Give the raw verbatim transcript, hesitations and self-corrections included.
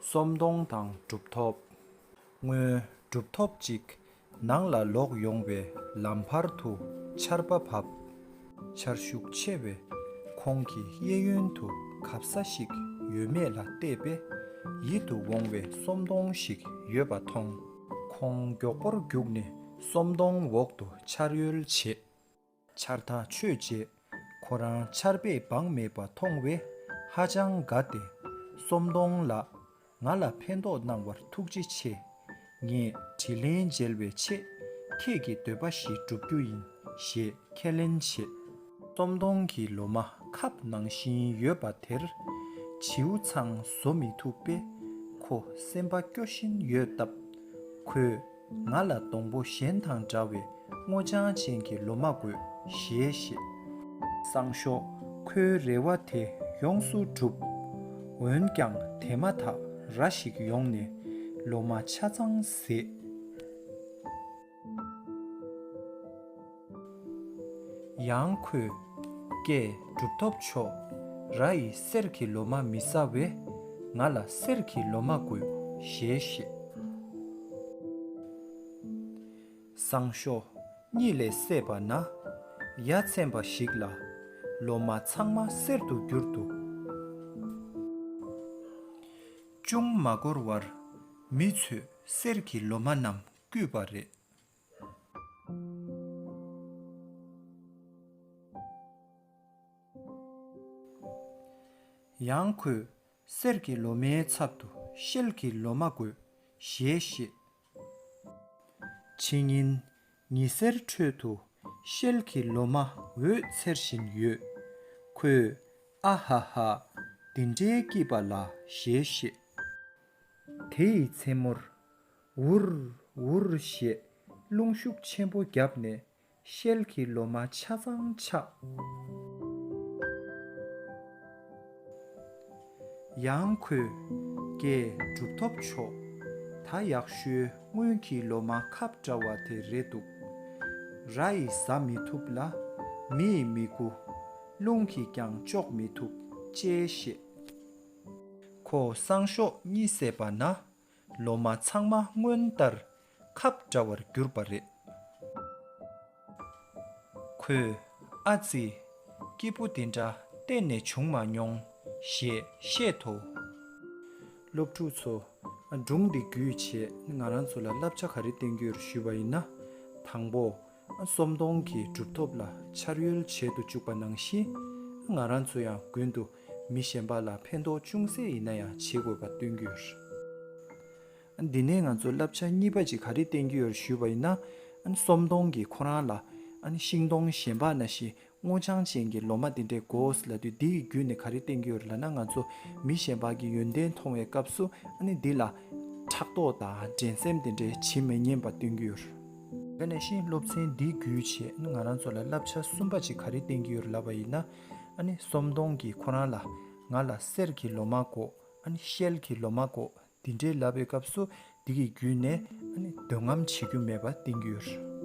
གསོམ་སྡོང་དང་གྲུབ་ཐོབ། སྔོན་གྲུབ་ཐོབ་ཅིག་ནང་ལ་ལོག་ཡོང་བའི་ལམ་བར་དུ་ཆར་པ་བབས། ཆར་ཤུགས་ཆེ་བས་ཁོང་གི་གཡས་གཡོན་དུ་གབ་ས་ཞིག་ཡོད་མེད་ལ་བལྟས་པས་ཡིད་དུ་འོང་བའི་གསོམ་སྡོང་ཞིག་ཡོད་པ་མཐོང་། ཁོང་མགྱོགས་པོར་རྒྱུགས་ནས་གསོམ་སྡོང་འོག་ཏུ་ཆར་གཡོལ་བྱེད། ཆར་ཐག་ཆོད་རྗེས་ཁོ་རང་ཆར་པས་སྦངས་མེད་པ་མཐོང་བས་ཧ་ཅང་དགའ་སྟེ། གསོམ་སྡོང་ལགས། ང་ལ་ཕན་ཐོགས་གནང་བར་ཐུགས་རྗེ་ཆེ། ངས་དྲིན་ལན་འཇལ་བའི་ཆེད་ཁྱེད་ཀྱི་འདོད་པ་བཞིན་བསྒྲུབ་རྒྱུ་ཡིན་ཞེས་ཁས་ལེན་བྱེད། གསོམ་སྡོང་གི་ལོ་མ་ཁབ་ནང་བཞིན་ཡོད་པ་དེར་བྱིའུ་ཚང་བཟོ་མི་ཐུབ་པས་ཁོ་སེམས་པ་སྐྱོ་བཞིན་ཡོད་སྟབས། ཁོས་ང་ལ་སྡོང་པོ་གཞན་དང་འདྲ་བའི་སྔོ་ལྗང་ཅན་གྱི་ལོ་མ་དགོས་ཞེས་བཤད། སང་ཞོགས་ཁོའི་རེ་བ་དེ་ཡོངས་སུ་གྲུབ། འོན་ཀྱང་དེ་མ་ཐག་ར་ཞིག་ཡོང་ནས་ལོ་མ་ཆ་ཚང་བཟས། ཡང་ཁོས། ཀྱེ་གྲུབ་ཐོབ་མཆོག་ར་ཡིས་གསེར་གྱི་ལོ་མ་མི་ཟ་བས་ང་ལ་གསེར་གྱི་ལོ་མ་དགོས་ཞེས་བཤད། སང་ཞོགས་གཉིད་ལས་སད་པ་ན་ཡ་མཚན་པ་ཞིག་ལ་ལོ་མ་ཚང་མ་གསེར་དུ་གྱུར་འདུག་ཅུང་མ་འགོར་བར་མི་ཚོས་གསེར་གྱི་ལོ་མ་རྣམས་བརྐུས་པ་རེད། ཡང་ཁོས་གསེར་གྱི་ལོ་མའི་ཚབ་ཏུ་ཤེལ་གྱི་ལོ་མ་དགོས་ཞེས་བཤད། ཕྱི་ཉིན་ཉི་ཟེར་ཁྲོད་དུ་ཤེལ་གྱི་ལོ་མ་འོད་འཚེར་བཞིན་ཡོད། ཁོས་ཨ་ཧ་ཧ། འདི་འདྲའི་སྐྱིད་པ་ལ་ཞེས་བཤད། དེ་ཡི་མཚན་མོར། འུར་འུར་ཞེས་རླུང་ཤུགས་ཆེན་པོ་བརྒྱབ་ནས་ཤེལ་གྱི་ལོ་མ་ཆ་ཚང་ཆག་ཡང་ཁོས། ཀྱེ་གྲུབ་ཐོབ་མཆོག་ད་ཡག་ཤོས་སྔོན་གྱི་ལོ་མ་ཁབ་འདྲ་བ་དེ་རེད་འདུག་ར་ཡིས་ཟ་མི་ཐུབ་ལ། མི་ཡི་མི་དགུ། རླུང་གིས་ཀྱང་གཅོག་མི་ཐུབ་ཅེས་བཤད། ཁོ་སང་ཞོགས་གཉིད་སད་པ་ན། ལོ་མ་ཚང་མ་སྔོན་ལྟར་ཁབ་འདྲ་བར་གྱུར་པ་རེད། ཁོས། ཨ་ཙི། སྐྱིད་པོ་དེ་འདྲ་གཏན་ནས་བྱུང་མ་མྱོང་། ཞེས་བཤད་དོ། སློབ་ཕྲུག་ཚོ། སྒྲུང་འདི་བརྒྱུད་བྱས་ང་རང་ཚོ་ལ་བསླབ་བྱ་ག་རེ་བསྟན་གྱི་ཡོད་རེད་ཞུས་པ་ཡིན་ན། དང་པོ། གསོམ་སྡོང་གིས་གྲུབ་ཐོབ་ལ་ཆར་གཡོལ་བྱེད་དུ་བཅུག་པ་ནང་བཞིན། ང་རང་ཚོ་ཡང་རྒྱུན་དུ་མི་གཞན་པ་ལ་ཕན་ཐོགས་ཅུང་ཟད་ཡིན་ན་ཡང་བྱེད་དགོས་པ་སྟོན་གྱི་ཡོད། འདི་ནས་ང་ཚོ་བསླབ་བྱ་གཉིས་པ་ཅིག་ག་རེ་བསྟན་གྱི་ཡོད་ཞུས་པ་ཡིན་ན། གསོམ་སྡོང་གིས་ཁོ་རང་ལ་ཤིང་སྡོང་གཞན་པ་ནང་བཞིན་སྔོ་ལྗང་ཅན་གྱི་ལོ་མ་དེ་འདྲས་དགོས་ལབ་དུས། འདི་ཡི་བརྒྱུད་ནས་ག་རེ་བསྟན་གྱི་ཡོད་ལབ་ན། ང་ཚོ་མི་གཞན་པ་གི་ཡོན་ཏན་མཐོང་བའི་སྐབས་སུ་འདི་ལ་ཕྲག་དོག་དང་འགྲན་སེམས་དེ་འདྲས་བྱེད་མི་ཉན་པ་སྟོན་གྱི་ཡོད། དེ་ནང་བཞིན་སློབ་ཚན་འདི་བརྒྱུད་བྱས་ང་རང་ཚོ་ལ་བསླབ་བྱ་གསུམ་པ་ཅིག་ག་རེ་བསྟན་གྱི་ཡོད་ལབ་པ་ཡིན་ན། གསོམ་སྡོང་གིས་ཁོ་རང་ལ་ང་ལ་གསེར་གྱི་ལོ་མ་དགོས། ཤེལ་གྱི་ལོ་མ་དགོས། འདི་འདྲའི་ལབ་པའི་སྐབས་སུ་འདི་གི་བརྒྱུད་ནས་ཨ་ནི་འདོད་རྔམ་བྱེད་རྒྱུ་མེད་པ་བསྟན་རྒྱུ་ཡོད།